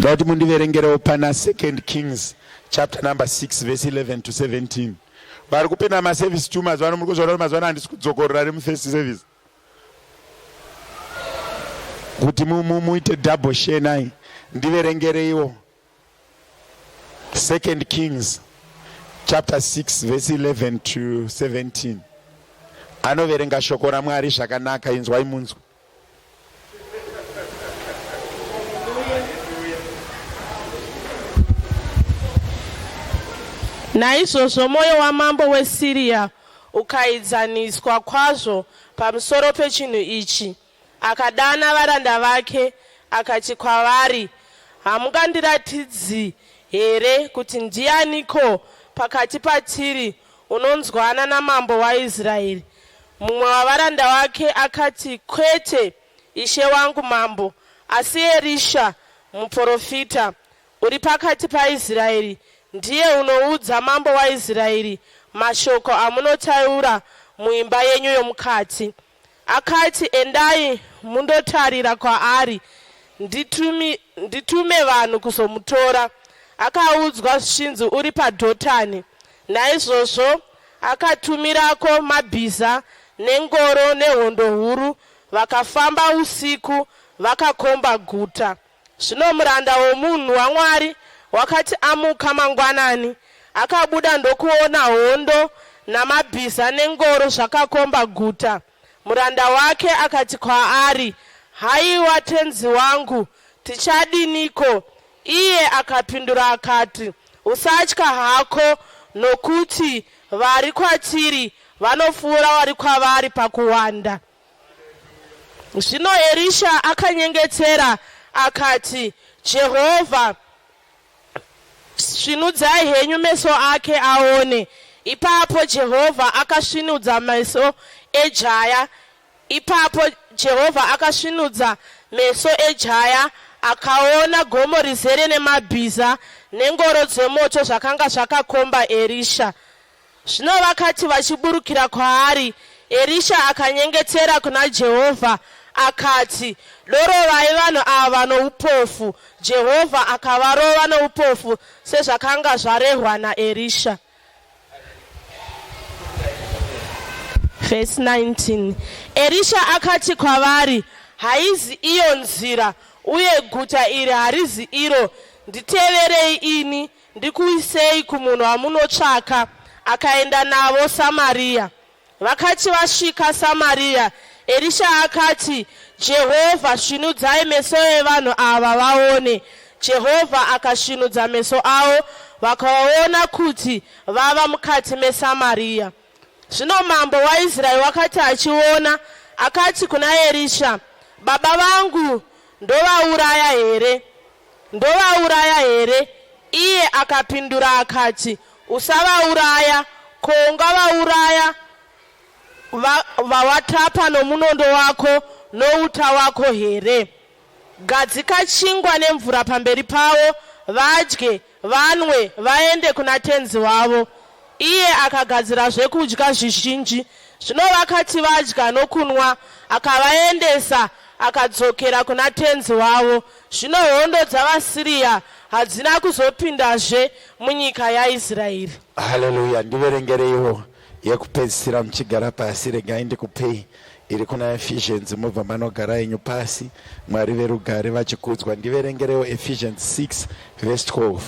Ndoda kuti mundiverengerewo pana Second Kings chapter number 6 verse 11 to 17. Vari kupinda maservice 2 mazuva ano, muri kuzviona kuti mazuva ano handisi kudzokorora remufirst service kuti muite double share nai. Ndiverengereiwo Second Kings chapter 6 verse 11 to 17. Anoverenga shoko raMwari zvakanaka, inzwai munzwe. Naizvozvo mwoyo wamambo weSiria ukaidzaniswa kwazvo pamusoro pechinhu ichi. Akadana varanda vake, akati kwavari, Hamungandiratidzi here kuti ndianiko pakati patiri unonzwana namambo waIsraeri? Mumwe wavaranda vake akati, Kwete, ishe wangu mambo, asi Erisha muporofita, uri pakati paIsraeri, ndiye unoudza mambo waIsraeri mashoko amunotaura muimba yenyu yomukati. Akati, Endai mundotarira kwaari, nditumi, nditume vanhu kuzomutora. Akaudzwa zvichinzi, Uri paDhotani. Naizvozvo akatumirako mabhiza nengoro nehondo huru, vakafamba usiku vakakomba guta. Zvino muranda womunhu waMwari wakati amuka mangwanani, akabuda ndokuona hondo namabhiza nengoro zvakakomba guta. Muranda wake akati kwaari, Haiwa, tenzi wangu, tichadiniko? Iye akapindura akati, Usatya hako, nokuti vari kwatiri vanopfuura vari kwavari pakuwanda. Zvino Erisha akanyengetera akati, Jehovha, svinudzai henyu meso ake aone. Ipapo Jehovha akasvinudza meso ejaya. Ipapo Jehovha akasvinudza meso ejaya, akaona gomo rizere nemabhiza nengoro dzemoto zvakanga zvakakomba Erisha. Zvino vakati vachiburukira kwaari, Erisha akanyengetera kuna Jehovha, akati, Dorovai vanhu ava noupofu. Jehovha akavarova noupofu sezvakanga zvarehwa naErisha. Vhesi 19 Erisha akati kwavari, Haizi iyo nzira, uye guta iri harizi iro. Nditeverei ini, Ndikuisei kumunhu wamunotsvaka. Akaenda navo Samaria. Vakati vasvika Samaria, Erisha akati, Jehovha, svinudzai meso evanhu ava vaone. Jehovha akasvinudza meso avo, vakaona kuti vava mukati meSamaria. Zvino mambo waIsraeri wakati achiona, akati kuna Erisha, Baba vangu ndovauraya here? Ndovauraya here? Iye akapindura akati, Usavauraya. Ko ungavauraya vawatapa nomunondo wako nouta wako here? Gadzika chingwa nemvura pamberi pavo, vadye, vanwe, vaende kuna tenzi wavo. Iye akagadzira zvekudya zvizhinji. Zvino vakati vadya nokunwa, akavaendesa, akadzokera kuna tenzi wavo. Zvino hondo dzavaSiria hadzina kuzopindazve munyika yaIsraeri. Haleluya! Ndiverengereiwo yekupedzisira muchigara pasi. Regai ndikupei iri kuna Ephesians, mobva manogara henyu pasi. Mwari verugare vachikudzwa. Ndiverengereiwo Ephesians 6 verse 12.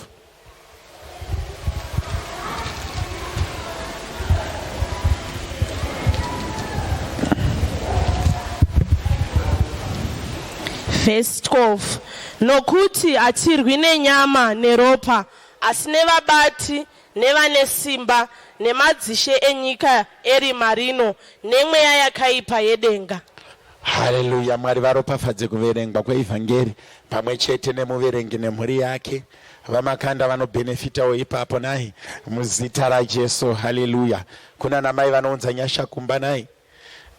Vhesi 12 Nokuti hatirwi nenyama neropa, asi nevabati, nevane simba, nemadzishe enyika erima rino, nemweya yakaipa yedenga. Haleluya! Mwari varopafadze kuverengwa kweivhangeri pamwe chete nemuverengi nemhuri yake. VaMakanda vanobhenefitawo ipapo nhai muzita raJesu. Haleluya! Kuna namai vanounza nyasha kumba nhai.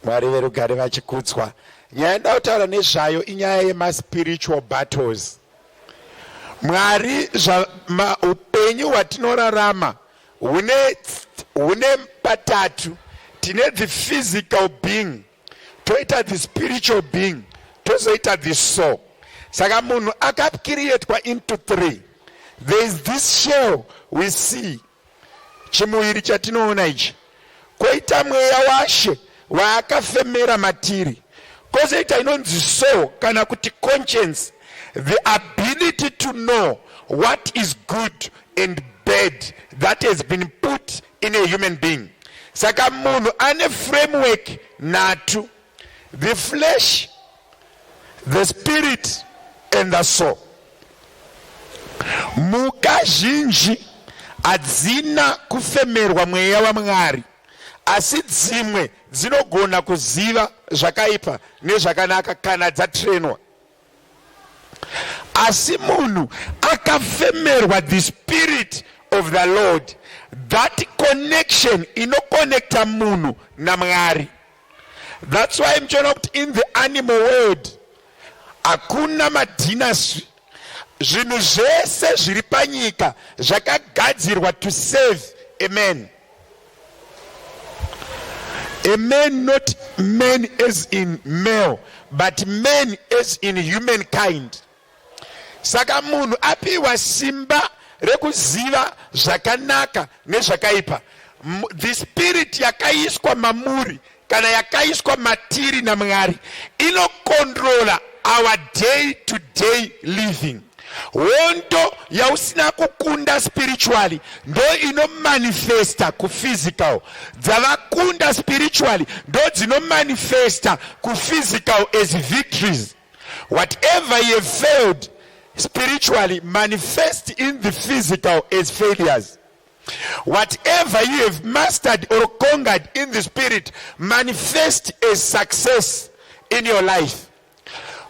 Mwari verugare vachikudzwa. Nyaya yandoda kutaura nezvayo inyaya yemaspiritual battles. Mwari zva upenyu hwatinorarama hune hune patatu. Tine the physical being, toita the spiritual being, tozoita the soul. Saka munhu akacreatwa into three. There is this shell we see, chimuviri chatinoona ichi, koita mweya waShe waakafemera matiri, kozoita inonzi soul kana kuti conscience, the ability to know what is good and bad that has been put in a human being. Saka munhu ane framework nhatu: the flesh, the spirit and the soul. Mhuka zhinji hadzina kufemerwa mweya waMwari, asi dzimwe dzinogona kuziva zvakaipa nezvakanaka kana dzatrenwa. Asi munhu akafemerwa the spirit of the Lord, that connection inokonekta munhu naMwari. That's why muchiona kuti in the animal world hakuna madynasty. Zvinhu zvese zviri panyika zvakagadzirwa to save a man. A man, not man as in male, but man as in humankind. Saka munhu apiwa simba rekuziva zvakanaka nezvakaipa. The spirit yakaiswa mamuri kana yakaiswa matiri naMwari inokontrola our day to day living. Hondo yausina kukunda spiritually ndo inomanifesta kuphysical. Dzavakunda spiritually ndo dzinomanifesta kuphysical as victories. Whatever you have failed spiritually manifest in the physical as failures. Whatever you have mastered or conquered in the spirit manifest as success in your life.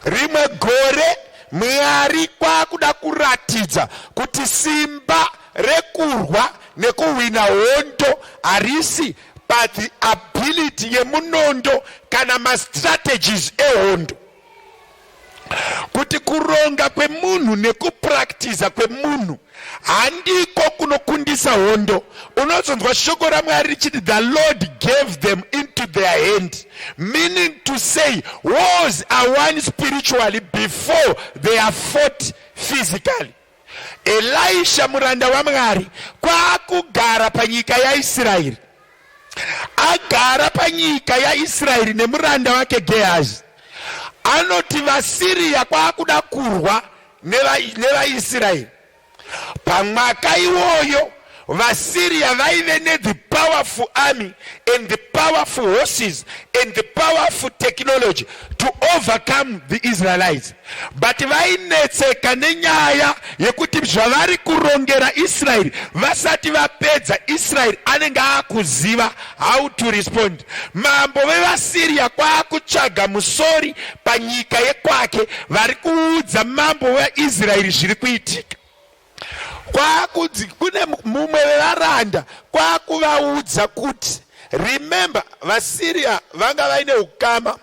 Rimwe gore Mwari kwakuda kuratidza kuti simba rekurwa nekuhwina hondo harisi pathe ability yemunondo kana mastrategies ehondo, kuti kuronga kwemunhu nekupractiza kwemunhu handiko kunokundisa hondo. Unozonzwa shoko raMwari richiti the Lord gave them into their hand, meaning to say wars are won spiritually before they are fought physically. Elisha muranda waMwari kwaakugara panyika yaIsraeri, agara panyika yaIsraeri nemuranda wake Gehazi. Anoti vaSiriya kwaakuda kurwa nevaIsraeri. Pamwaka iwoyo vaSiriya vaive nethe powerful army and the powerful horses and the powerful technology to overcome the Israelites, but vainetseka nenyaya yekuti zvavari kurongera Israeri, vasati vapedza, Israeri anenge aakuziva how to respond. Mambo vevaSiriya kwaakutsvaga musori panyika yekwake vari kuudza mambo weIsraeri zviri kuitika. Kwakunzi kune mumwe vevaranda kwakuvaudza kuti, remember, vaSiriya vanga vaine ukama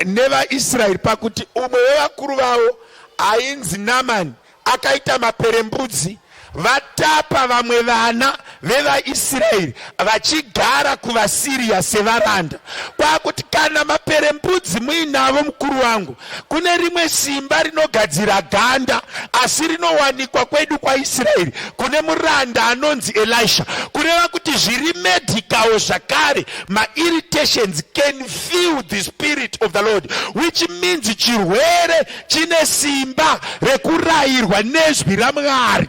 nevaIsraeri pakuti umwe wevakuru vavo ainzi Namani akaita maperembudzi, vatapa vamwe vana vevaIsraeri vachigara kuvaSiriya sevaranda. Kwakuti kana maperembudzi muinavo, mukuru wangu, kune rimwe simba rinogadzira ganda, asi rinowanikwa kwedu kwaIsraeri kune muranda anonzi Elisha. Kureva kuti zviri medical zvakare, mairritations can feel the spirit of the Lord, which means chirwere chine simba rekurayirwa nezwi raMwari.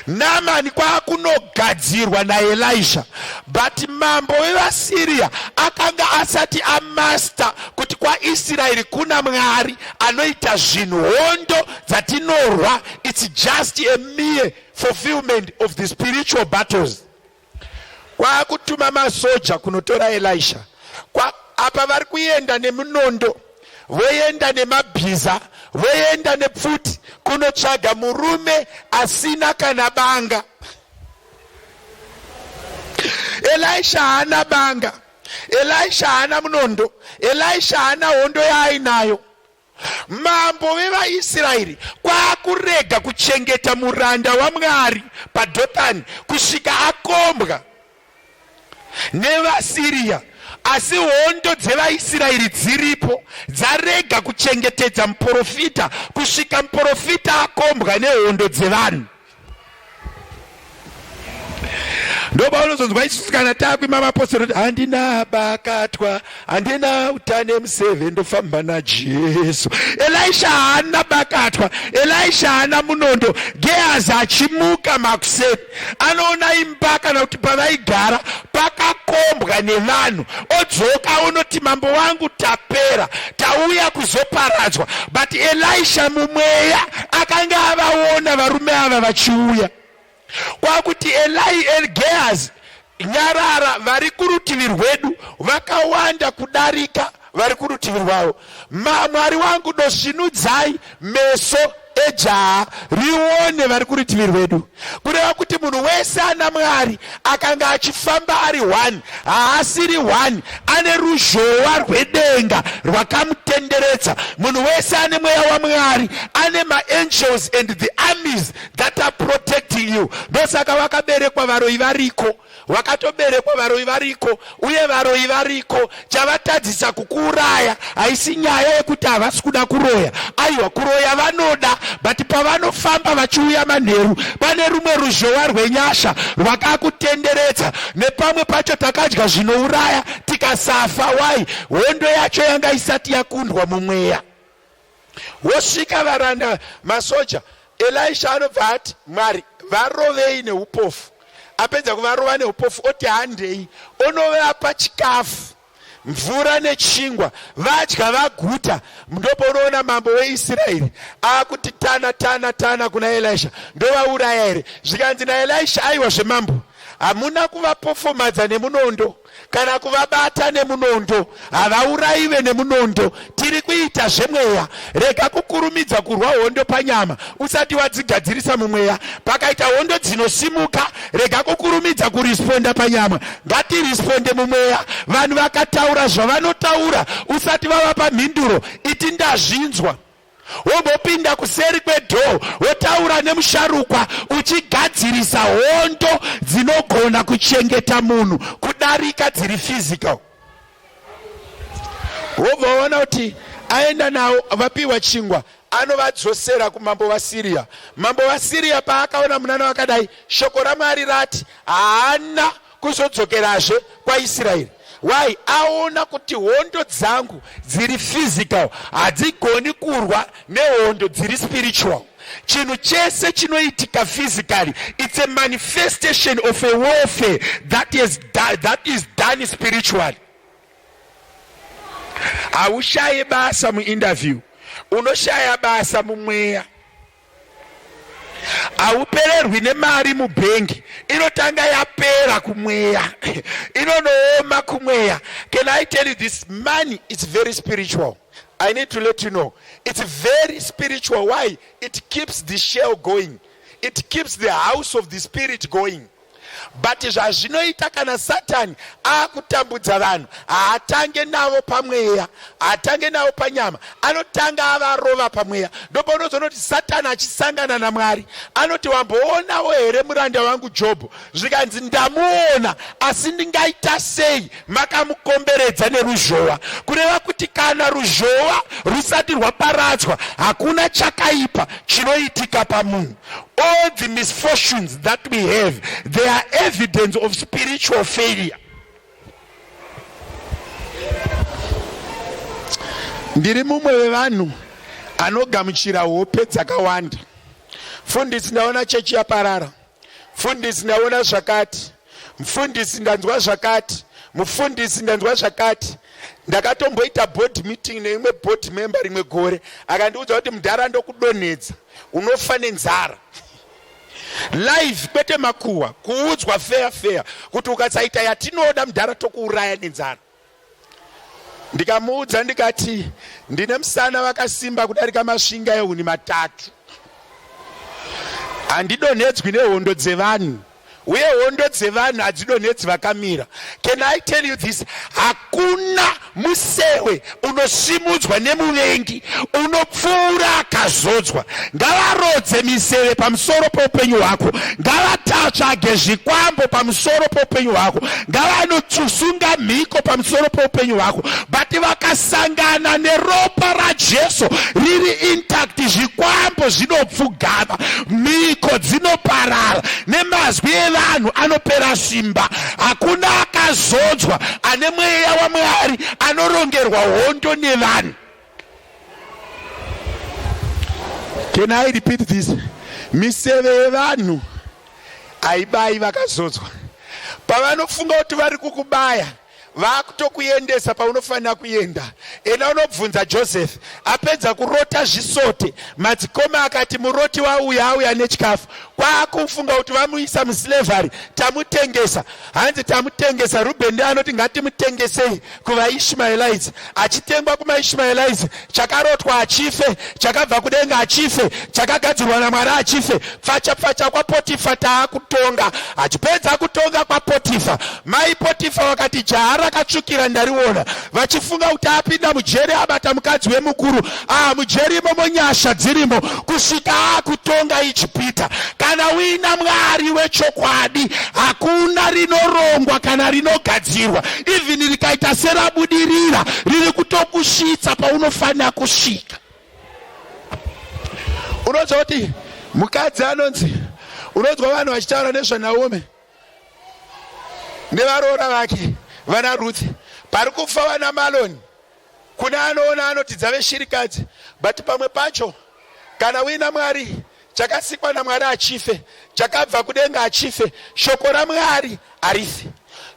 Namani kwakunogadzirwa naElisha, but mambo wevaSiriya akanga asati amaster kuti kwaIsraeri kuna Mwari anoita zvinhu. Hondo dzatinorwa, it's just a mere fulfillment of the spiritual battles. Kwakutuma masoja kunotora Elisha. Apa vari kuenda nemunondo, voenda nemabhiza, voenda nepfuti kunotsvaga murume asina kana banga. Elisha haana banga, Elisha haana munondo, Elisha haana hondo yaainayo. Mambo vevaIsraeri kwaakurega kuchengeta muranda waMwari paDhothani kusvika akombwa nevaSiriya. Asi hondo dzevaIsraeri dziripo dzarega kuchengetedza muprofita kusvika muprofita akombwa nehondo dzevanhu. Ndopaunozonzwa isusu kana takuima mapostori kuti handina bakatwa, handina uta nemuseve, ndofamba naJesu. Elisha haana bakatwa, Elisha haana munondo. Gehazi achimuka makuseni anoona imba kana kuti pavaigara pakakombwa nevanhu, odzoka onoti, mambo wangu tapera, tauya kuzoparadzwa. But Elisha mumweya akanga avaona varume ava vachiuya, kwakuti Eli Gehazi, nyarara, vari kurutivi rwedu vakawanda kudarika vari kurutivi rwavo. Mwari wangu, dosvinudzai meso ejaha rione vari kurutivi rwedu. Kureva kuti munhu wese ana Mwari akanga achifamba ari one, haasiri one, ane ruzhowa rwedenga rwakamutenderedza. Munhu wese ane mweya waMwari ane maangels and the armies that are protecting you. Ndosaka vakaberekwa varoyi variko, wakatoberekwa varoyi variko, uye varoyi variko. Chavatadzisa kukuuraya haisi nyaya yekuti havasi kuda kuroya, aiwa, kuroya vanoda, but pavanofamba vachiuya manheru pane rumwe ruzhowa rwenyasha rwakakutenderedza. Nepamwe pacho takadya zvinouraya tikasafa. Wai? Hondo yacho yanga isati yakundwa mumweya. Wosvika varanda masoja, Elisha anobva ati, Mwari, varovei neupofu. Apedza kuvarova neupofu oti handei, onovapa chikafu, mvura nechingwa, vadya vaguta. Ndopaunoona mambo weIsraeri akuti tana tana tana kuna Elisha, ndovauraya here? Zvikanzi naElisha, aiwa zvemambo, hamuna kuvapofomadza nemunondo kana kuvabata nemunondo, havaurayive nemunondo, tiri kuita zvemweya. Rega kukurumidza kurwa hondo panyama usati wadzigadzirisa mumweya. Pakaita hondo dzinosimuka, rega kukurumidza kurisponda panyama, ngatirisponde mumweya. Vanhu vakataura zvavanotaura, usati vavapa mhinduro, iti ndazvinzwa, wombopinda kuseri kwedhoo wotaura nemusharukwa, uchigadzirisa hondo dzinogona kuchengeta munhu kudarika dziri physical. Wobva waona kuti aenda nawo, vapiwa chingwa, anovadzosera kumambo vaSiriya. Mambo vaSiriya paakaona munana wakadai, shoko raMwari rati haana kuzodzokerazve kwaIsraeri. Why? Aona kuti hondo dzangu dziri physical hadzigoni kurwa nehondo dziri spiritual. Chinhu chese chinoitika physically, it's a manifestation of a warfare that is done spiritually. Haushaye basa muinterview, unoshaya basa mumweya. Haupererwi nemari mubhengi, inotanga yapera kumweya, inonooma kumweya. Can I tell you this? Money is very spiritual. I need to let you know it's very spiritual. Why? It keeps the shell going, it keeps the house of the spirit going. But zvazvinoita kana Satani akutambudza vanhu, haatange navo pamweya, haatange navo panyama, anotanga avarova pamweya. Ndopaunozoona kuti Satani achisangana naMwari anoti, wamboonawo here muranda wangu Jobho? Zvikanzi, ndamuona, asi ndingaita sei makamukomberedza neruzhowa? Kureva kuti kana ruzhowa rusati rwaparadzwa, hakuna chakaipa chinoitika pamunhu. All the misfortunes that we have, they are evidence of spiritual failure. Ndiri mumwe wevanhu anogamuchira hope dzakawanda. Mfundisi, ndaona chechi yaparara. Mfundisi, ndaona zvakati. Mfundisi, ndanzwa zvakati. Mufundisi, ndanzwa zvakati. Ndakatomboita board meeting neimwe board member rimwe gore, akandiudza kuti, mudhara, ndokudonhedza, unofa nenzara. Live, kwete makuhwa, kuudzwa fair fair kuti ukasaita yatinoda, mudhara, tokuuraya nenzara. Ndikamuudza ndikati, ndine musana vakasimba kudarika masvinga ehuni 3, handidonhedzwi nehondo dzevanhu. Uye hondo dzevanhu hadzidonhedzi vakamira. Can I tell you this? Hakuna musewe unosimudzwa nemuvengi unopfuura akazodzwa. Ngavarodze miseve pamusoro poupenyu hwako, ngavatatsvage zvikwambo pamusoro poupenyu hwako, ngavanotusunga mhiko pamusoro poupenyu hwako, but vakasangana neropa raJesu riri intact, zvikwambo zvinopfugama, mhiko dzinoparara, nemazwi evanhu anopera simba. Hakuna akazodzwa ane mweya waMwari anorongerwa hondo nevanhu. Can I repeat this? Miseve yevanhu haibayi vakazodzwa. Pavanofunga kuti vari kukubaya, vakutokuendesa paunofanira kuenda. Enda unobvunza Joseph. Apedza kurota zvisote, madzikoma akati muroti wauya, auya nechikafu. Kwakufunga kuti vamuisa muslavery, tamutengesa. Hanzi tamutengesa. Reuben ndiye anoti ngatimutengesei kuvaIshmaelites. Achitengwa kumaIshmaelites, chakarotwa achife, chakabva kudenga achife, chakagadzirwa naMwari achife. Pfacha pfacha kwaPotifa taakutonga. Achipedza kutonga kwaPotifa, mai Potifa vakati jaha rakatsvukira ndariona, vachifunga kuti apinda mujeri abata mukadzi wemukuru. Ah, mujeri imomo nyasha dzirimo kusvika akutonga Ijipita. Kana uina Mwari wechokwadi, hakuna rinorongwa kana rinogadzirwa, even rikaita serabudirira, riri kutokusvitsa paunofanira kusvika. Unonzwa kuti mukadzi anonzi, unonzwa vanhu vachitaura nezvaNaomi nevaroora vake vana Ruth, pari kufa vana Maloni. Kune anoona anoti dzave shirikadzi, but pamwe pacho kana uina Mwari, chakasikwa naMwari achife, chakabva kudenga achife, shoko raMwari harifi.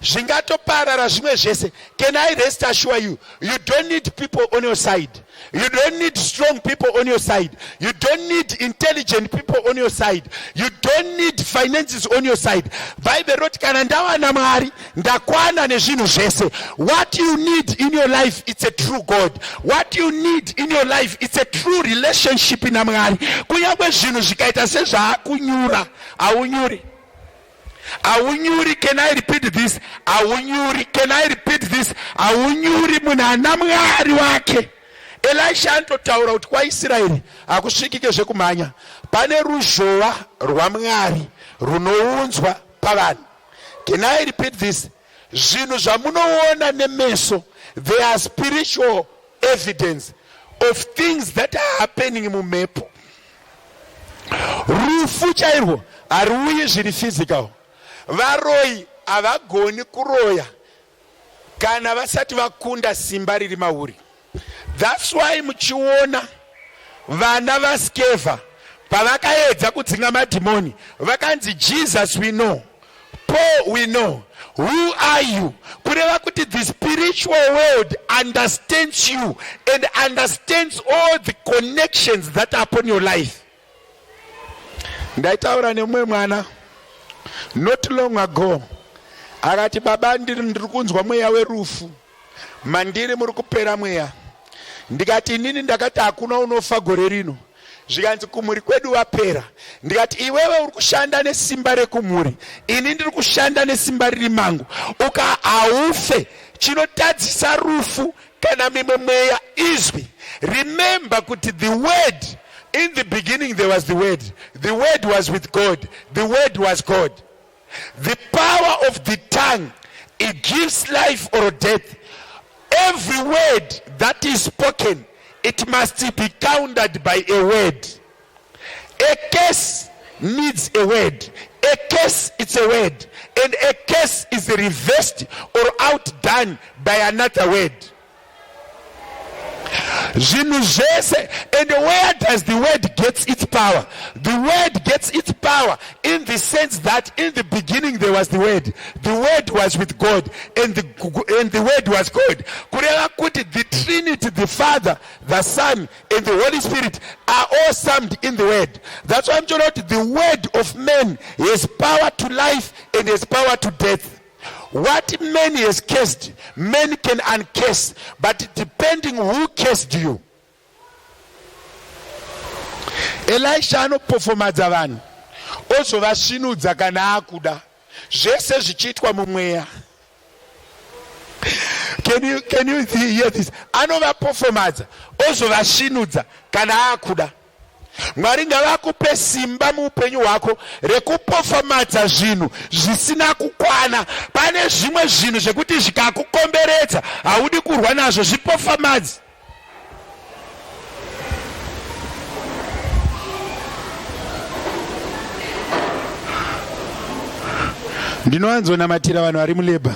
Zvingatoparara zvimwe zvese. Can I rest assure you, you don't need people on your side. You don't need strong people on your side. You don't need intelligent people on your side. You don't need finances on your side. Bible roti kana ndawana Mwari ndakwana nezvinhu zvese. What you need in your life, it's a true God. What you need in your life, it's a true relationship naMwari. Kunyange zvinhu zvikaita sezvaakunyura, haunyuri. Haunyuri. Can I repeat this? Haunyuri. Can I repeat this? Haunyuri munhu ana Mwari wake. Elisha anototaura kuti kwaIsraeri hakusvikike zvekumhanya. Pane ruzhowa rwaMwari runounzwa pavanhu. Can I repeat this? Zvinhu zvamunoona nemeso, they are spiritual evidence of things that are happening mumhepo. Rufu chairwo haruuyi zviri physical. Varoyi havagoni kuroya kana vasati vakunda simba riri mauri. That's why muchiona vana vaSkeva pavakaedza kudzinga madhimoni vakanzi Jesus we know, Paul we know, who are you? Kureva kuti the spiritual world understands you and understands all the connections that are upon your life. Ndaitaura nemumwe mwana not long ago, akati baba ndiri kunzwa mweya werufu mandiri, muri kupera mweya. Ndikati inini ndakati hakuna unofa gore rino. Zvikanzi kumhuri kwedu vapera. Ndikati iwewe uri kushanda nesimba rekumhuri, ini ndiri kushanda nesimba riri mangu. Uka haufe. Chinotadzisa rufu kana mimwe mweya izwi. Remember kuti the word, in the beginning there was the word, the word was with God, the word was God. The power of the tongue, it gives life or death. Every word that is spoken, it must be countered by a word. A curse needs a word. A curse, it's a word. And a curse is reversed or outdone by another word. Zvinhu zvese. And where does the word gets its power? The word gets its power in the sense that in the beginning there was the word, the word was with God, and the word was God. Kureva kuti the Trinity, the Father, the Son and the Holy Spirit are all summed in the word. That's why I'm told the word of man has power to life and has power to death. What man has cursed, man can uncurse, but depending who cursed you. Elisha anopofomadza vanhu ozovasvinudza kana akuda. Zvese zvichiitwa mumweya. Can you, can you hear this? Anovapofomadza ozovasvinudza kana akuda. Mwari ngavakupe simba muupenyu hwako rekupofomadza zvinhu zvisina kukwana. Pane zvimwe zvinhu zvekuti zvikakukomberedza haudi kurwa nazvo, zvipofomadzi. Ndinowanzonamatira vanhu vari mulabor.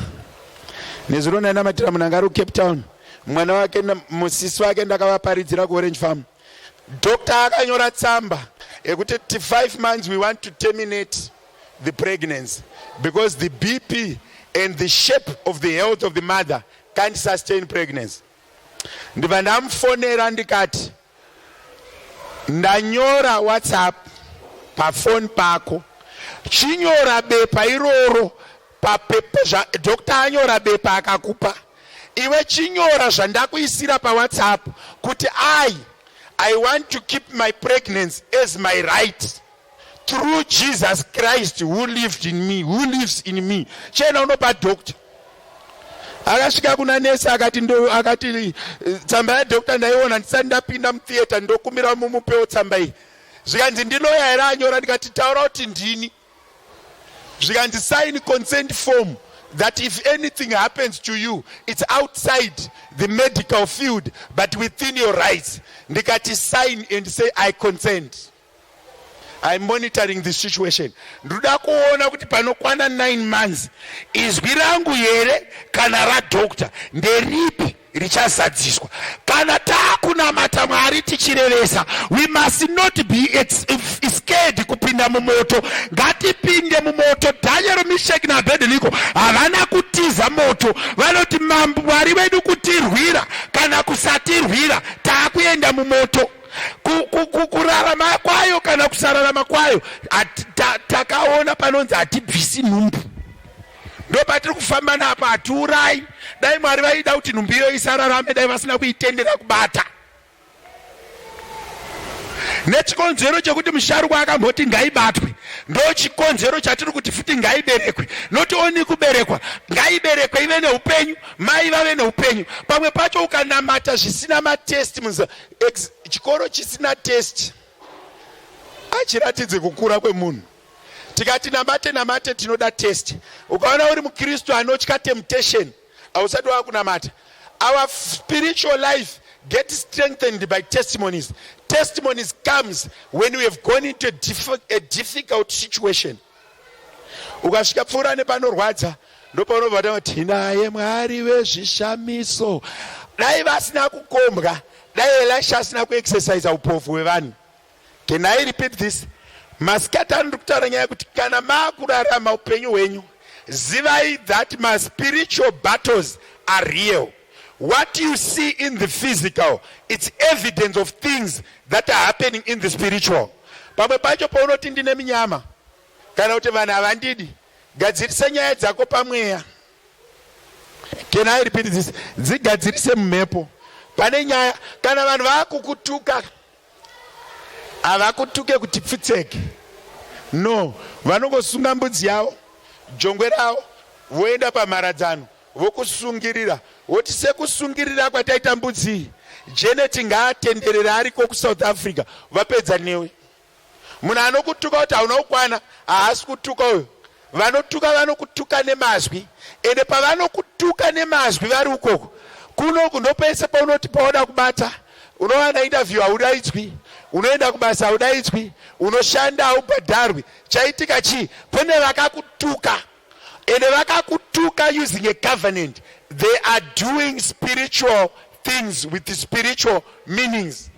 Nezuro ndainamatira munhu anga ari kuCape Town, mwana wake musisi wake ndakavaparidzira kuOrange Farm. Doctor akanyora tsamba yekuti 5 months we want to terminate the pregnancy because the BP and the shape of the health of the mother can't sustain pregnancy. Ndibva ndamufonera ndikati ndanyora WhatsApp pafoni pako, chinyora bepa iroro papepa zva doctor anyora bepa akakupa iwe chinyora zvandakuisira pawhatsapp kuti i i want to keep my pregnancy as my right through jesus christ who lived in me who lives in me chena unopa doctor akasvika kuna nesi akati ndo akati eh, tsamba yadoctor ndaiona ndisati ndapinda mutheatre ndokumbira mumupewo tsamba iyi zvikanzi ndiloya here anyora ndikati taura kuti ndini zvikanzi sign consent form that if anything happens to you it's outside the medical field but within your rights ndikati sign and say i consent I'm monitoring the situation ndoda kuona kuti panokwana 9 months izwi rangu here kana radoctor nderipi richazadziswa kana taakunamata mwari tichirevesa we must not be scared kupinda mumoto ngatipinde mumoto daniel mishek naabednego havana kutiza moto vanoti mambo mwari wedu kutirwira kana kusatirwira taakuenda mumoto kurarama kwayo kana kusararama kwayo takaona panonzi hatibvisi nhumbu ndopatiri kufamba napo hatiurai dai mwari vaida kuti nhumbi iyo isararame dai vasina kuitendera kubata nechikonzero chekuti musharukwa akamboti ngaibatwe ndochikonzero chatiri kuti futi ngaiberekwe not only kuberekwa ngaiberekwe ive neupenyu mai vave neupenyu pamwe pacho ukanamata zvisina matest chikoro chisina test achiratidze kukura kwemunhu tikati namate namate tinoda test ukaona uri mukristu anotya temptation hausati wakunamata our spiritual life get strengthened by testimonies testimonies comes when we have gone into a, diff a difficult situation ukasvika pfuura nepanorwadza ndopaunobva tanga tinaye mwari vezvishamiso dai vasina kukombwa dai elisha asina kuexercisa upofu hwevanhu Can I repeat this? Masikati ano ndiri kutaura nyaya yekuti kana maakurarama upenyu hwenyu zivai that ma spiritual battles are real. What you see in the physical it's evidence of things that are happening in the spiritual. Pamwe pacho paunoti ndine minyama kana kuti vanhu havandidi, gadzirisa nyaya dzako pamweya. Can I repeat this? Dzigadzirise mumhepo. Pane nyaya kana vanhu vakukutuka havakutuke kuti pfutseke no vanongosunga mbudzi yavo jongwe ravo voenda pamharadzano vokusungirira voti sekusungirira kwataita mbudzi iyi Janet ngaatenderere ariko kuSouth Africa vapedza newe munhu anokutuka kuti hauna kukwana haasi kutuka uyo vanotuka vanokutuka nemazwi ende pavanokutuka nemazwi vari ukoko kunoku ndopese paunoti paoda kubata unowana interview haudaidzwi unoenda kubasa haudaidzwi unoshanda haubhadharwi chaitika chii kune vakakutuka ende vakakutuka using a covenant they are doing spiritual things with spiritual meanings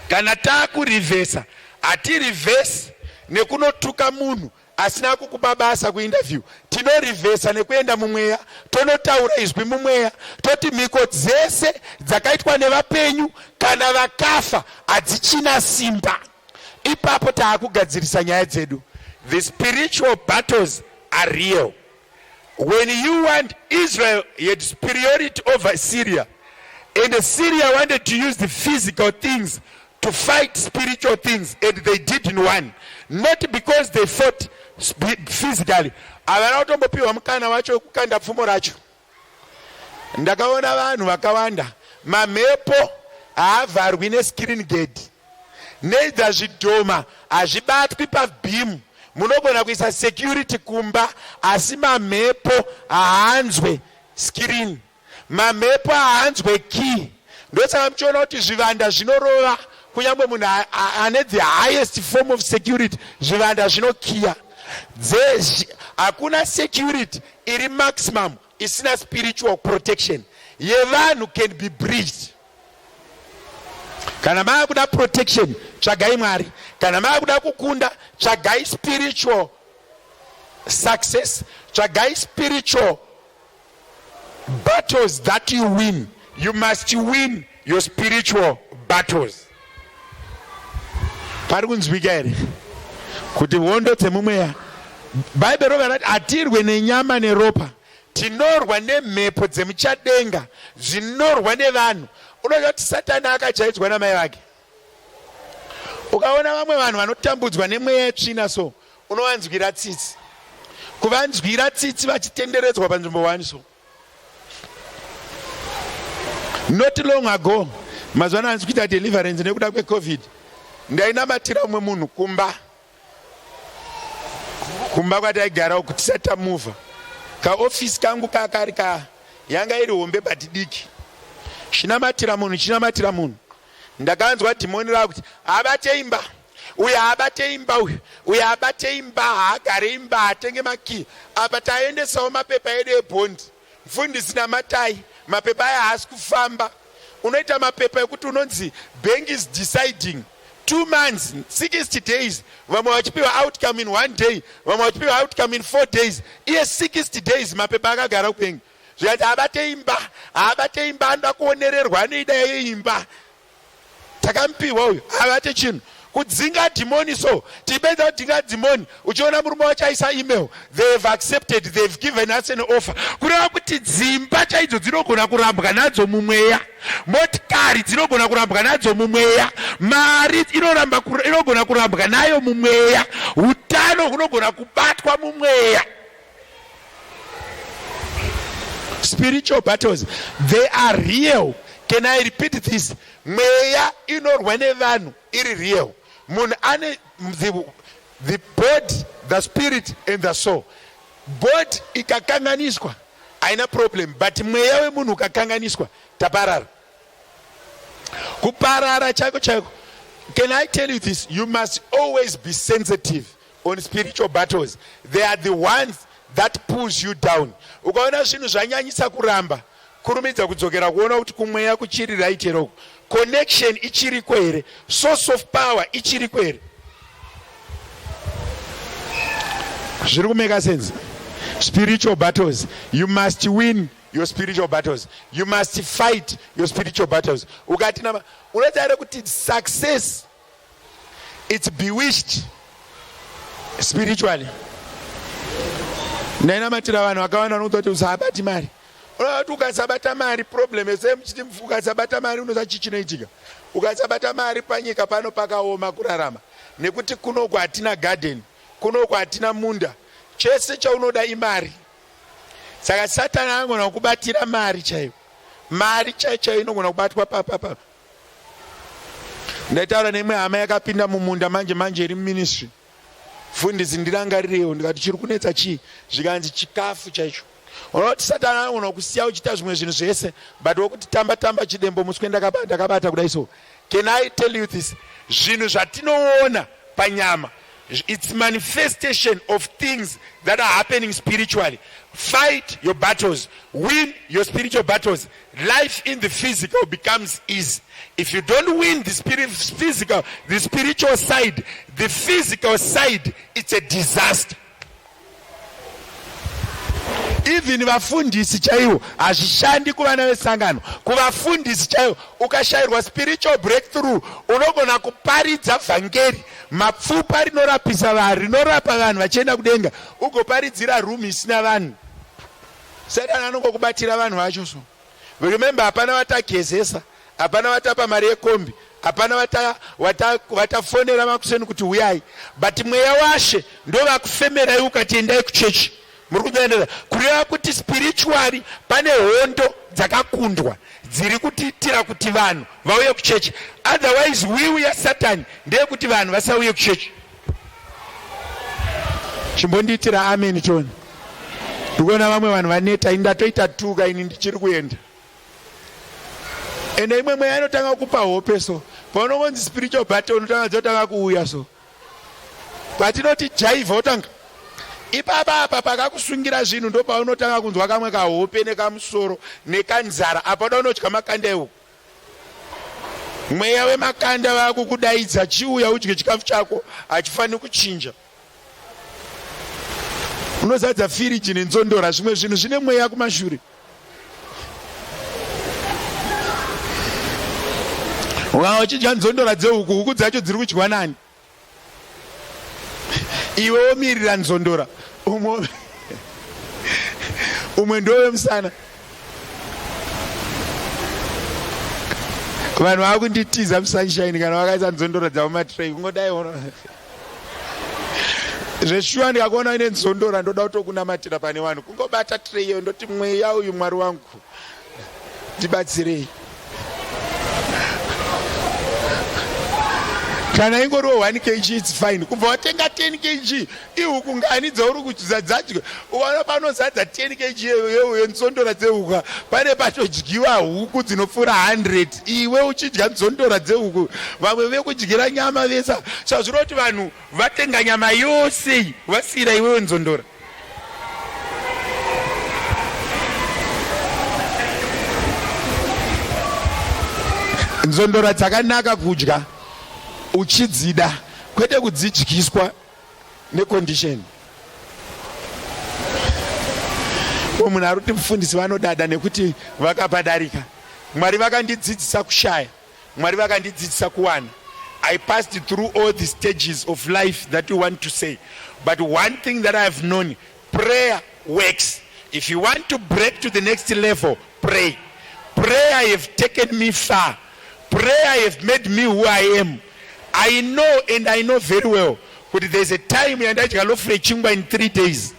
kana takurivhesa hatirivhesi nekunotuka munhu asina kukupa basa kuinterview tinorivhesa nekuenda mumweya tonotaura izwi mumweya toti mhiko dzese dzakaitwa nevapenyu kana vakafa hadzichina simba ipapo taakugadzirisa nyaya dzedu the spiritual battles are real when you want israel had superiority over syria and syria wanted to use the physical things to fight spiritual things and they didn't won not because they fought Physically havana kutombopiwa mukana wacho wekukanda pfumo racho. Ndakaona vanhu vakawanda, mamhepo haavharwi nescreen gate, neither zvidhoma hazvibatwi pabeam. Munogona kuisa security kumba, asi mamhepo haanzwe screen, mamhepo haanzwe key. Ndosaka muchiona kuti zvivanda zvinorova kunyange munhu ane the highest form of security, zvivanda zvinokiya. Hakuna security iri maximum isina spiritual protection yevanhu can be breached. Kana mava kuda protection, tsvagai Mwari. Kana mava kuda kukunda, tsvagai spiritual success, tsvagai spiritual battles that you win. You must win your spiritual battles. Pari kunzwika here kuti hondo dzemumweya? Bhaibheri rova rati hatirwe nenyama neropa, tinorwa nemhepo dzemuchadenga dzinorwa nevanhu. Unoziva kuti Satani akajaidzwa namai vake. Ukaona vamwe vanhu vanotambudzwa nemweya yetsvina so, unovanzwira tsitsi, kuvanzwira tsitsi vachitenderedzwa panzvimbo one so. Not long ago, mazuva ano hanzi kuita deliverance nekuda kweCovid, ndainamatira umwe munhu kumba, kumba kwataigara uku tisati tamuvha. Kaofisi kangu kakari ka yanga iri hombe but diki. Chinamatira munhu, chinamatira munhu, ndakanzwa dhimoni rakuti abate imba uyu, haabate imba uyu, uyu haabate imba, haagare imba, haatenge makii. Apa taendesawo mapepa edu ebhondi. Mfundisi, namatai, mapepa aya haasi kufamba. Unoita mapepa ekuti unonzi bank is deciding 2 months, 60 days, vamwe vachipiwa outcome in one day, vamwe vachipiwa outcome in 4 days, iye 60 days mapepa akagara kubengi. Zvikati abate imba, haabate imba, anoda kuonererwa, anoida yeimba. Takamupiwa uyu, havate chinhu. Kudzinga dhimoni so, tipedza kudzinga dhimoni, uchiona murume wacho aisa email, "They have accepted, they have given us an offer." Kureva kuti dzimba chaidzo dzinogona kurambwa nadzo mumweya, motikari dzinogona kurambwa nadzo mumweya, mari inoramba, inogona kurambwa nayo mumweya, utano hunogona kubatwa mumweya. Spiritual battles, they are real. Can I repeat this? Mweya inorwa nevanhu iri real. Munhu ane the body, the spirit and the soul. Body ikakanganiswa haina problem, but mweya wemunhu ukakanganiswa, taparara, kuparara chaiko chaiko. Can I tell you this? You must always be sensitive on spiritual battles. They are the ones that pulls you down. Ukaona zvinhu zvanyanyisa kuramba, kurumidza kudzokera kuona kuti kumweya kuchiri right here uku, connection ichiriko here, source of power ichiriko here. Zviri kumake sense? Spiritual battles, you must win your spiritual battles. You must fight your spiritual battles. Ukati nama, unoziva here kuti success, it's bewitched spiritually? Ndainamatira vanhu vakawanda vanokuti kuti usabati mari. Unoona kuti ukasabata mari, problem yese muchiti ukasabata mari, unoza chii chinoitika ukasabata mari? Panyika pano pakaoma kurarama nekuti kunoku hatina garden, kunoku hatina munda, chese chaunoda imari. Saka Satani anogona kukubatira mari chaiyo, mari chaiyo chaiyo inogona kubatwa papapa. Ndaitaura neimwe hama yakapinda mumunda manje manje, iri muministry. "Fundisi, ndirangarirewo." Ndikati, "Chiri kunetsa chii?" Zvikanzi chikafu chaicho. Unoona kuti Satani anogona kusiya uchiita zvimwe zvinhu zvese, but wokuti tamba tamba chidembo muswe ndakabata kudai. So can I tell you this? Zvinhu zvatinoona panyama, it's manifestation of things that are happening spiritually. Fight your battles, win your spiritual battles, life in the physical becomes easy. If you don't win the spirit, physical the spiritual side, the physical side, it's a disaster. Even vafundisi chaivo, hazvishandi kuvana vesangano, kuvafundisi chaivo, ukashayirwa spiritual breakthrough, unogona kuparidza vhangeri mapfupa rinorapisa vanhu, rinorapa vanhu vachienda kudenga, ugoparidzira room isina vanhu. Satani anongokubatira vanhu vacho. So remember, hapana vatagezesa, hapana vatapa mari yekombi. Hapana vatafonera makuseni kuti huyai, but mweya washe ndovakufemerai ukati endai kuchechi. Muri kunzwa? Kureva kuti spiritually pane hondo dzakakundwa dziri kutiitira kuti vanhu vauye kuchechi. Otherwise will yaSatani ndeyekuti vanhu vasauye kuchechi. Chimbondiitira amen toni. Ndikuona vamwe vanhu vaneta, ini ndatoita tuka, ini ndichiri kuenda. Ende imwe mweya inotanga kupa hope, so paunongonzi spiritual battle unotanga dzotanga kuuya, so patinoti jaivha otanga ipapa apa pakakusungira zvinhu, ndo paunotanga kunzwa kamwe kahope nekamusoro nekanzara. Apa uda unodya makanda ehuku, mweya wemakanda vakukudaidza, chiuya udye chikafu chako, hachifaniri kuchinja. Unozadza firiji nenzondora, zvimwe zvinhu zvine mweya kumashure. Ukanga uchidya nzondora dzehuku, huku dzacho dziri kudyiwa nani? Iwe womirira nzondora, umwe ndowemusana. Vanhu vakunditiza musunshine kana vakaisa nzondora dzavo matrey, kungodai zveshuwa. Ndikakuona ine nzondora, ndoda kutokunamatira pane vanhu, kungobata tray iyo, ndoti mweya uyu, Mwari wangu ndibatsirei. Kana ingoriwo 1 kg, it's fine. Kubva watenga 10 kg, ihuku ngani dzauri kudzadya? Ukaona panozadza 10 kg yenzondora dzehuku, pane patodyiwa huku dzinopfuura 100, iwe uchidya nzondora dzehuku. Vamwe vekudyira nyama vesa sazviro kuti vanhu vatenga nyama yose, vasiyira iwewe nzondora. Nzondora dzakanaka kudya uchidzida, kwete kudzidyiswa necondition. Munhu ari kuti mufundisi vanodada nekuti vakapadarika. Mwari vakandidzidzisa kushaya, Mwari vakandidzidzisa kuwana. I passed through all the stages of life that you want to say, but one thing that I have known, prayer works. If you want to break to the next level, pray. Prayer have taken me far. Prayer have made me who I am. I know, and I know very well kuti there's a time yandaidya loaf rechingwa in 3 days.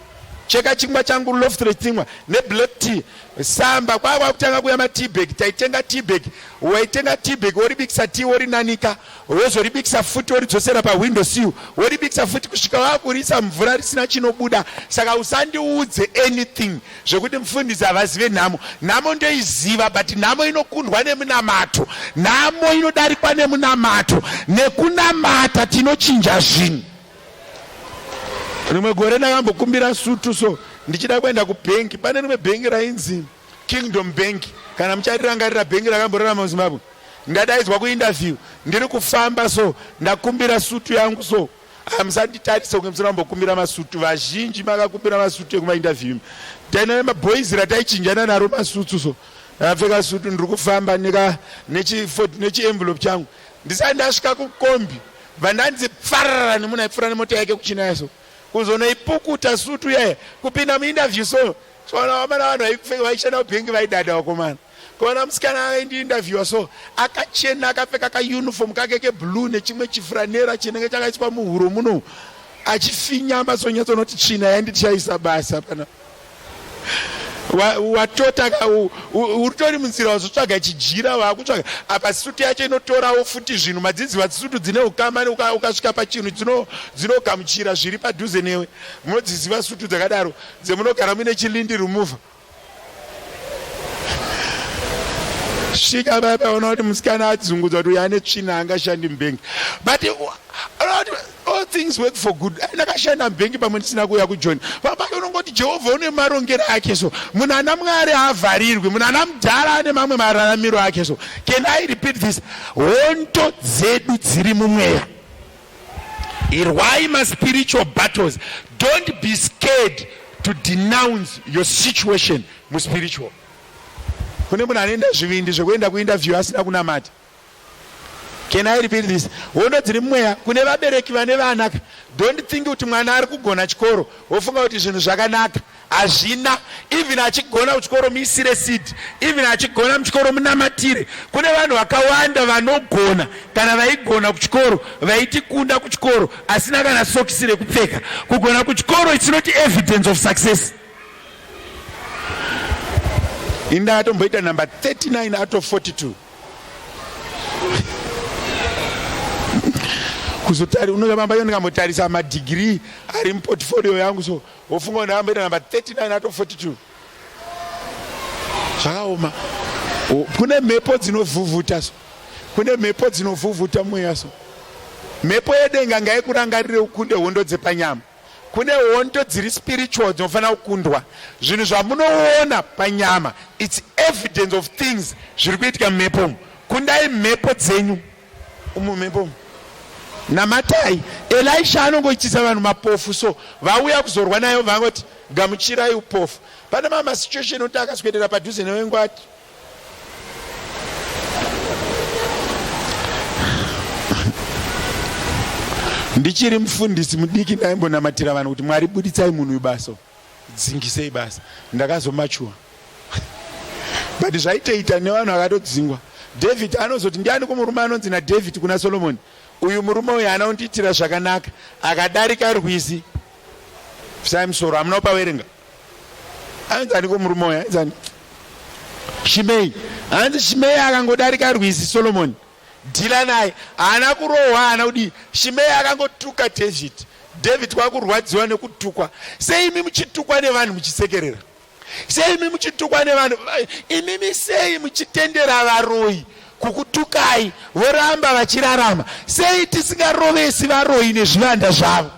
Cheka chingwa changu, loaf rechingwa neblack tea, samba kwava kutanga kuya mateabag. Taitenga teabag, waitenga teabag, woribikisa tea, worinanika, wozoribikisa futi, woridzosera pawindow sill, woribikisa futi kusvika wakurisa mvura risina chinobuda. Saka usandiudze anything zvekuti mufundisi havazive nhamo. Nhamo ndoiziva, but nhamo inokundwa nemunamato, nhamo inodarikwa nemunamato. Nekunamata tinochinja zvinhu. Rimwe gore ndakambokumbira sutu, so ndichida kuenda kubhengi. Pane rimwe bhengi rainzi Kingdom Bank, kana mucharirangarira, bhengi rakamborarama muZimbabwe. Ndadaidzwa kuinterview, ndiri kufamba, so ndakumbira sutu yangu. So hamusanditarise kunge musina kumbokumbira masutu. Vazhinji makakumbira masutu ekumainterview. Taina maboys rataichinjana naro masutsu, so ndakapfeka sutu, ndiri kufamba nechienvelope changu. Ndisati ndasvika kukombi, bva pfarara nemunhu aipfuura nemota yake kuchinaya, so kuzonoipukuta sutu yaya kupinda muinterview. So soona vamana vanhu vaishanda kubhengi vaidada vakomana. Kuona musikana aindiinterviewa, so akachena, akapfeka kauniform kake keblue nechimwe chifranera chinenge chakaiswa muhuro muno, achifinyama, sonyatsonoti tsvina yandichaisa basa pana. Watota, uritori munzira, wazotsvaga chijira, waakutsvaga apa sutu yacho inotorawo futi zvinhu. Madzidziva sutu dzine ukama, ukasvika pachinhu dzinogamuchira zviri padhuze newe. Munodziziva sutu dzakadaro dzemunogara muine chilint remover. Svika paya paona kuti musikana adzungudza kuti uyu ane tsvina angashandi mubhengi, but all things work for good. Ndakashanda mubhengi pamwe ndisina kuuya kujoni. Pamwe unongoti Jehovha une marongero ake. So munhu ana Mwari haavharirwi, munhu ana mudhara ane mamwe mararamiro ake. So can I repeat this? Hondo dzedu dziri mumweya. Irwai maspiritual battles. Don't be scared to denounce your situation muspiritual. Kune munhu anoenda zvivindi zvekuenda kuinterview asina kunamata. Can I repeat this? Hondo dziri mumweya. Kune vabereki vane vana, don't think kuti mwana ari kugona chikoro wofunga kuti zvinhu zvakanaka. Hazvina. Even achigona kuchikoro muisire seed. Even achigona muchikoro munamatire. Kune vanhu vakawanda vanogona kana vaigona kuchikoro vaitikunda kuchikoro asina kana sokisi rekupfeka. Kugona kuchikoro it's not evidence of success. Ini ndakatomboita number 39 out of 42. Kuzotari unobamba iyo ndikambotarisa madegree ari muportfolio yangu so wofunga ndakamboita number 39 out of 42. Zvakaoma. Kune mhepo dzinovhuvhuta so. Kune mhepo dzinovhuvhuta mweya so. Mhepo yedenga ngaikurangarire ukunde hondo dzepanyama. Kune hondo dziri spiritual dzinofanira kukundwa. Zvinhu zvamunoona panyama it's evidence of things zviri kuitika mumhepo umu. Kundai mhepo dzenyu umu mhepo umu. Namatai. Elisha anongoitisa vanhu mapofu so vauya kuzorwa naye vangoti gamuchirai upofu. Pane mamwe masituation ekuti akaswedera padhuze newe ngwati Ndichiri mufundisi mudiki ndaimbonamatira vanhu kuti Mwari buditsai munhu uyu basa, dzingisei basa. Ndakazomachuwa but zvaitoita nevanhu vakatodzingwa. David anozoti ndiani kumurume anonzi naDavid kuna Solomon, uyu murume uyu haana kundiitira zvakanaka, akadarika rwizi. Bvisai musoro, hamuna kupaverenga. Anzi aniko murume uyu? Anzi ani? Shimei. Hanzi Shimei akangodarika rwizi Solomon. Dhila naye. Haana kurohwa, haana kudii. Shimei akangotuka David. David kwakurwadziwa nekutukwa. Sei imi muchitukwa nevanhu muchisekerera? Sei imi muchitukwa nevanhu? Imimi sei muchitendera varoyi kukutukai voramba vachirarama? Sei tisingarovesi varoyi nezvivanda zvavo?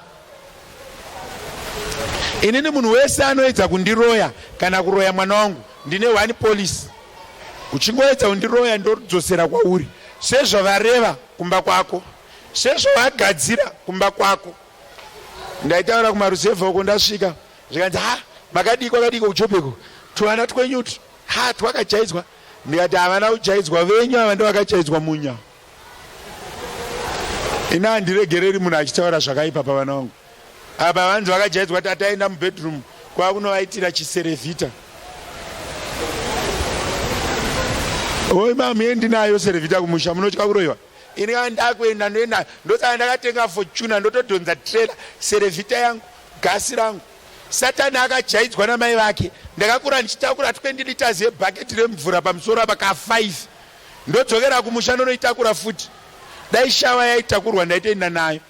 Inini munhu wese anoedza kundiroya kana kuroya mwana wangu ndine one policy. Uchingoedza kundiroya ndodzosera kwauri sezvavareva kumba kwako, sezvavagadzira kumba kwako. Ndaitaura kumaruzevha uko ndasvika zvikanzi ha makadii kwakadii kujobeko tuvana twenyu utu ha twakajaidzwa. Ndikati havana kujaidzwa venyu ava ndovakajaidzwa munya. Ini handiregereri munhu achitaura zvakaipa pavana vangu. Apa vanzi vakajaidzwa kuti ataenda mubedroom kwakunovaitira chiserevhita. Oi mami endinayo serevhita kumusha munotya kuroiwa. Ini kana ndakuenda ndoenda ndosaka ndakatenga Fortuner ndotodhonza trailer serevhita yangu gasi rangu. Satani akajaidzwa namai vake. Ndakakura ndichitakura 20 liters yebucket remvura pamusoro apa ka 5. Ndodzokera kumusha ndonoitakura futi. Dai shava yaitakurwa ndaitoenda nayo.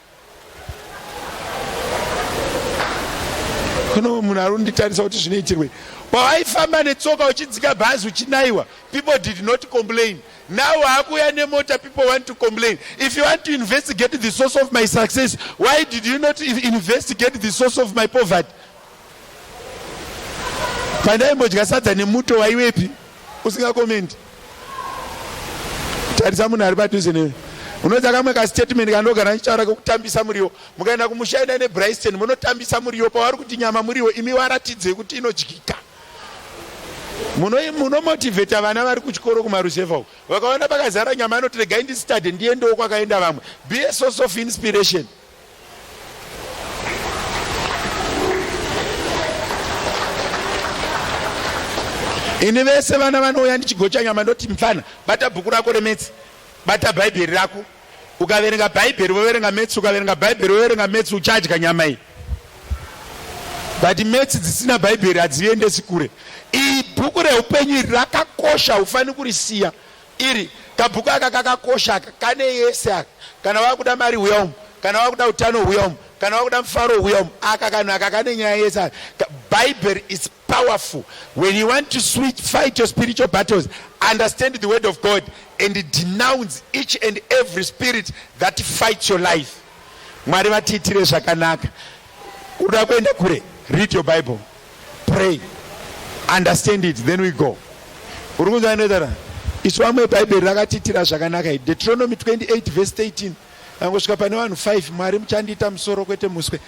Kune munhu ari kunditarisa kuti zvinoitirwei. Pawaifamba netsoka uchidzika bhazi uchinaiwa, people did not complain. Now waakuuya nemota, people want to complain. If you want to investigate the source of my success, why did you not investigate the source of my poverty? Pandaimbodya sadza nemuto waiwepi? Usingakomendi. Tarisa munhu ari padhuze newe. Unoita kamwe kastatement kandogara ndichitaura kekutambisa muriwo. Mukaenda kumusha endai neBryston munotambisa muriwo pavari kuti nyama muriwo imi waratidzei kuti inodyika. Munomotivheta vana vari kuchikoro kumaruzevha uko. Vakaona pakazara nyama anoti regai ndisitadhe ndiendewo kwakaenda vamwe. Be a source of inspiration. Ini vese vana vanouya ndichigocha nyama ndoti mfana bata bhuku rako remetsi bata bhaibheri rako ukaverenga bhaibheri voverenga metsi ukaverenga bhaibheri voverenga metsi uchadya nyama iyi but metsi dzisina bhaibheri hadziendesi kure iyi bhuku reupenyu iri rakakosha haufaniri kurisiya Iri kabhuku aka kakakosha aka kane yese aka kana wakuda mari huya umu kana wakuda utano huya umu kana wakuda mufaro huya umu aka kanhu aka kane nyaya yese aka Bible is powerful when you want to switch fight your spiritual battles understand the word of God and denounce each and every spirit that fights your life Mwari vatiitire zvakanaka uda kuenda kure read your Bible pray understand it then we go uri kunzwa inoitara isu vamwe bhaibheri rakatiitira zvakanaka Deuteronomy 28 verse 13 angosvika pane vanhu 5 mwari muchandiita musoro kwete muswe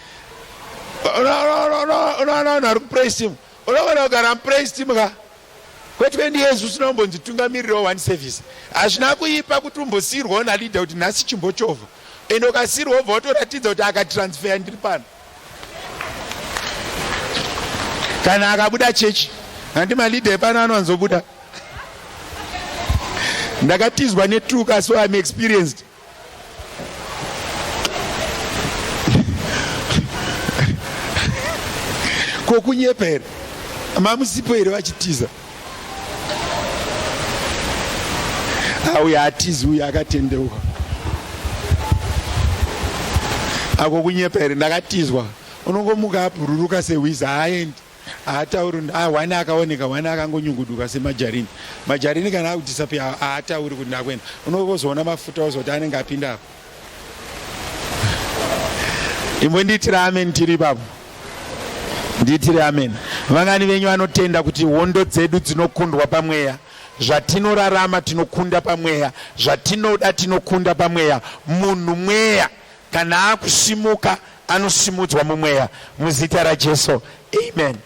unoona vanhu vari kupraise team unoona kugara mupraise team ka kwe20 years usina kumbonzi tungamirirawo one service hazvina kuipa kuti umbosiirwawo naleader kuti nhasi chimbochovha ende ukasiirwa wobva watoratidza kuti akatransfer ndiri pano. Kana akabuda chechi, handi malidha epano anowanzobuda. Ndakatizwa netuka, so I'm experienced. Ko kunyepa here? Mamusipo here vachitiza? Auya atizi uyu akatendeuka. Ako kunyepa here? Ndakatizwa. Unongomuka abhururuka sehwiza, haaendi, haatauri. Ah, wani akaoneka, wani akangonyunguduka semajarini. Majarini kana akudisapia haatauri kuti ndakuenda. Unongozoona mafuta ozoti anenge apinda apo. Imbondiitira amen tiri ipapo. Ndiitire amen. Vangani venyu vanotenda kuti hondo dzedu dzinokundwa pamweya? Zvatinorarama tinokunda pamweya, zvatinoda tinokunda pamweya. Munhu mweya, kana akusimuka anosimudzwa mumweya muzita raJesu. Amen.